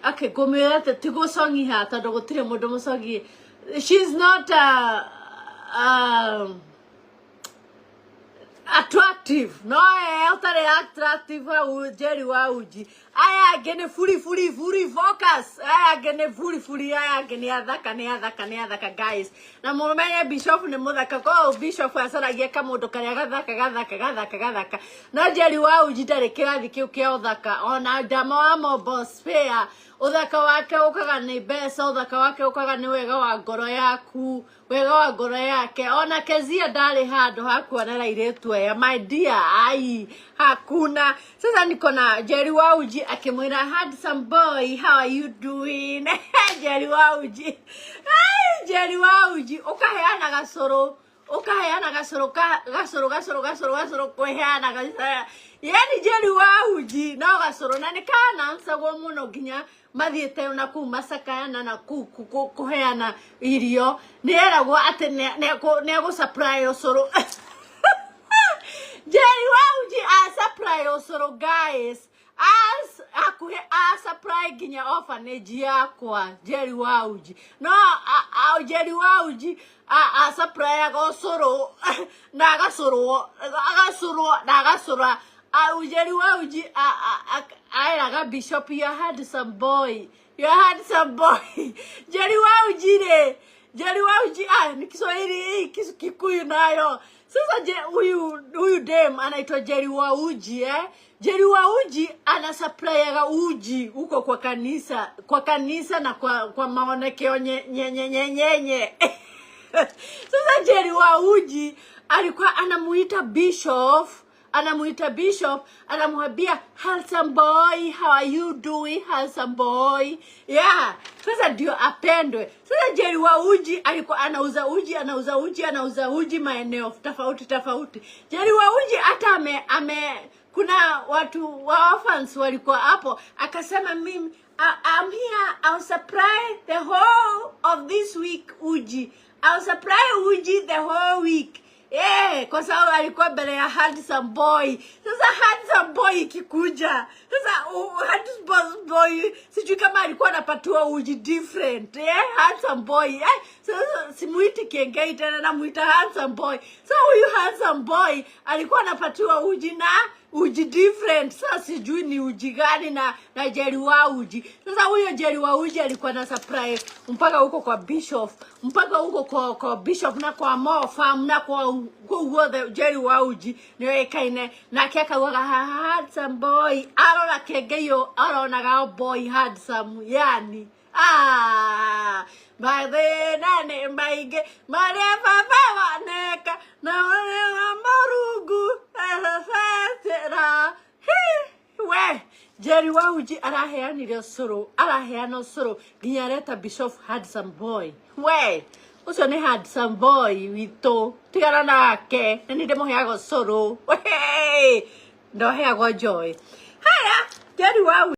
Okay, ngũmwĩra atĩ ti gũcong'iha tondũ gũtirĩ mũndũ mũcongi. She's not attractive. No ũtarĩ attractive hau Njeri wa Uji. Aya angĩ nĩ furi furi furi focus. Aya angĩ nĩ furi furi, aya angĩ nĩ athaka, nĩ athaka, nĩ athaka, guys. Na mũmenye Bishop nĩ mũthaka, koguo Bishop acaragia kamũndũ karĩa gathaka gathaka gathaka gathaka. No Njeri wa Uji ndarĩ kĩrathi kĩu kĩa ũthaka. Ona Ndama wa Mombos Fair, ũthaka wake ũkaga nĩ mbeca, ũthaka wake ũkaga nĩ wega wa ngoro yaku, wega wa ngoro yake. Ona Kezia ndarĩ handũ ha kuonera airĩtu aya, my dear, ai, hakuna. Sasa niko na Njeri wa Uji akimwĩra, "Handsome boy, how are you doing?" Njeri wa Uji, ai, Njeri wa Uji ũkaheana gacũrũ, ũkaheana gacũrũ gacũrũ gacũrũ gacũrũ gacũrũ kwĩheana gacũrũ, yani Njeri wa Uji no gacũrũ na nĩ kanansagwo mũno nginya mathiĩte na kũu macakayana na kũu kũheana irio, nĩ eragwo atĩ nĩ egũ supply ũcũrũ. Njeri wa Uji a supply ũcũrũ, guys, as hakuhĩ a supply nginya orphanage yakwa. Njeri wa Uji no Njeri wa Uji a supplyaga ũcũrũ na agacũrwo, agacũrwo na agacũra. Njeri wa Uji aeraga Bishop, "You are handsome boy, you are handsome boy." Njeri wa Uji rĩ, Njeri wa Uji, ah, ni Kiswahili hii, Kikuyu nayo. Sasa je, huyu dem anaitwa Njeri wa Uji, eh? Njeri wa Uji ana supplyaga uji huko kwa kanisa, kwa kanisa na kwa maonekeo nye nye nye nye nye nye. Sasa Njeri wa Uji alikuwa anamuita Bishop, anamuita Bishop, anamwambia, "Handsome boy, how are you doing, handsome boy?" Yeah, sasa ndio apendwe. Sasa Njeri wa Uji alikuwa anauza uji, anauza uji, anauza uji maeneo tofauti tofauti. Njeri wa Uji hata ame kuna watu wa orphans walikuwa hapo, akasema, "Mimi I'm here, I'll supply the whole of this week uji. I'll supply uji the whole week." Yeah, kwa sababu alikuwa mbele ya handsome boy. Sasa handsome boy ikikuja, sasa handsome boy sijui kama alikuwa anapatiwa uji different, yeah? Handsome boy, eh? Sasa simuiti Kiengei tena, namuita handsome boy. So huyu handsome boy alikuwa anapatiwa uji na uji different. Sasa sijui ni uji gani na Njeri wa Uji. Sasa huyo Njeri wa Uji alikuwa na supply mpaka huko kwa Bishop, mpaka huko kwa Bishop na kwa Mo Farm na kwa kũu guothe. Njeri wa Uji nĩoĩkaine nake akaugaga, "Handsome boy." Arora Kengei aronaga boy handsome, yani ah, mathĩna nĩ maingĩ marĩa baba waneka na ũrĩa Mũrungu ececera. We Njeri wa Uji araheanire ũcũrũ, araheana ũcũrũ nginya areta Bishop handsome boy. We ũcio nĩ handsome boy witũ, tigana nake, na nĩ ndĩmũheaga ũcũrũ. We ndoheagwo joy. Haya, Njeri wa